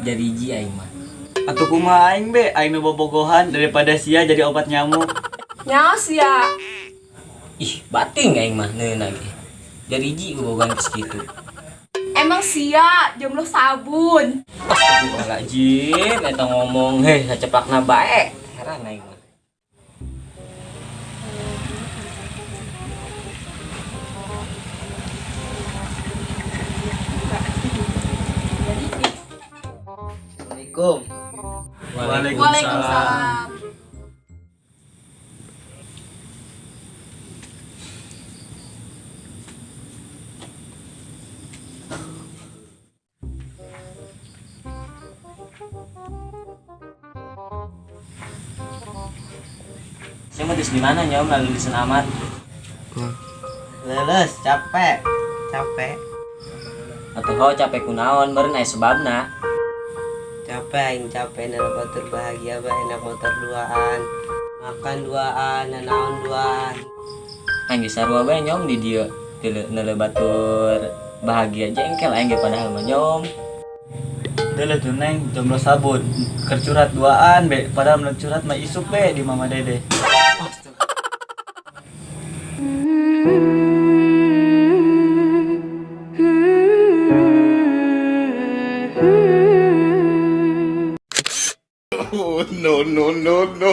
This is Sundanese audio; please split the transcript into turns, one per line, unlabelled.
Jariji aing mah.
Atuh kumaha aing be, aing nu bobogohan daripada sia jadi obat nyamuk.
Nyaho sia.
Ih, bating aing mah neuna ge. Jariji bobogohan geus kitu.
Emang sia jomblo sabun.
Astagfirullahaladzim, eta ngomong heh saceplakna bae. Heran aing mah.
Assalamualaikum.
Waalaikumsalam.
Saya mau di mana nyom lalu di amat.
Leles, capek. Capek.
Atuh ho capek kunaon meureun aya sebabna.
Capek aing capek nana batur bahagia bae enak motor duaan. Makan duaan, nanaon duaan.
Aing geus sarua bae nyom di dieu. Teu neuleuh batur bahagia jengkel aing ge padahal mah nyom.
Dele tuh neng, jomblo sabun. Keur curhat duaan be, padahal mun curhat mah isuk be di mama dede.
Oh, no, no, no, no.